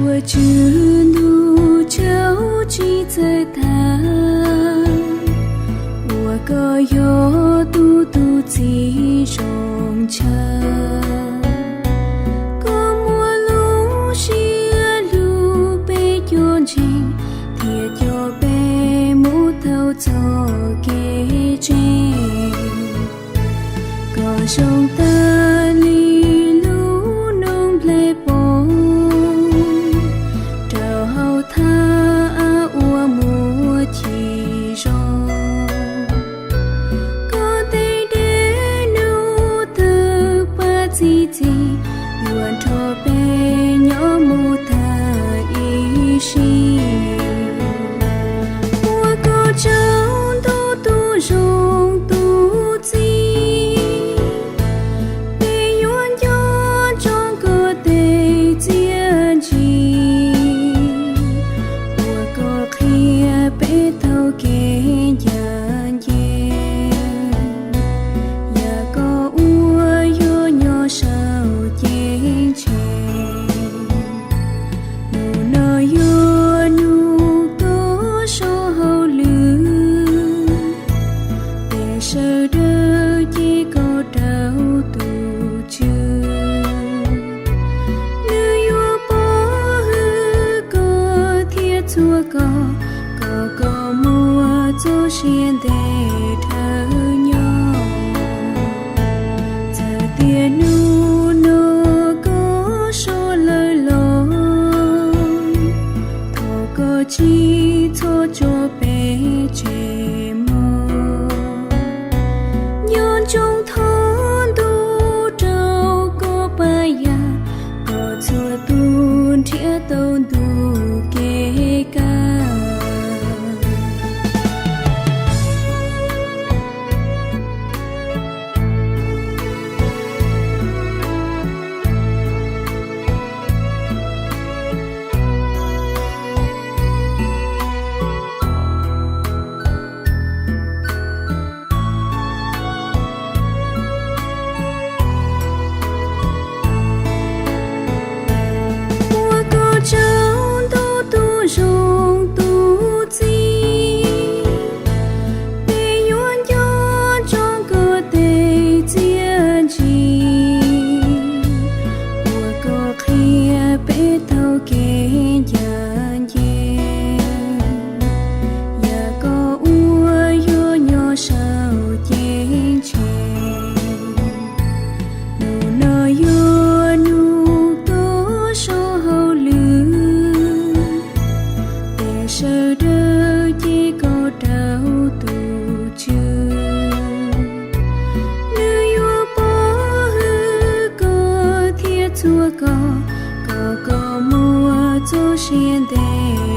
Ua Tswv ntuj tshauj tsis txawj tag, uas koj yog tus tus txiv zoo ntshaw. Koj muaj lub siab hlub peb cov ntseeg, thiaj coj peb mus thawj txoj kev tsev. Koj zoo tag li lub noob nplej pom rau hauv thaj av uas muaj ci zoo. Koj tej dev num tawg paj txi txiv, yuav nrog peb nyob mus tag ib sim. Ua koj tsaug ntuj tus zoo tus txiv, peb yuav nco ntsoov koj tej txiaj ntsig, uas koj qhia peb tau kev ncaj ncees, yam koj ua yuav nyob saum ceeb tsheej. Hnub no yog hnub koj so hauj lwm, peb sawv daws cev koj rau tus Tswv. Nws yuav pov hwm koj thiab txhua koj, kom koj muaj txoj sia ntev dhawv nyob. Txawm tias hnub no koj so lawm los, thov koj tsis txhob tso peb tseg mog. Nco ntsoov thov ntuj rau koj pab yaj, kom txhua tus nrhiav tau ntuj kev kaj. Ua koj tsaug ntuj tus zoo tus txiv, peb yuav nco ntsoov koj tej txiaj ntsig, uas koj qhia peb tau kev ncaj ncees, yam koj ua yuav nyob saum ceeb tsheej. Hnub no yog hnub koj so hauj lwm, peb sawv daws cev koj rau tus Tswv. Nws yuav pov hwm koj thiab txhua koj, kom koj muaj txoj sia ntev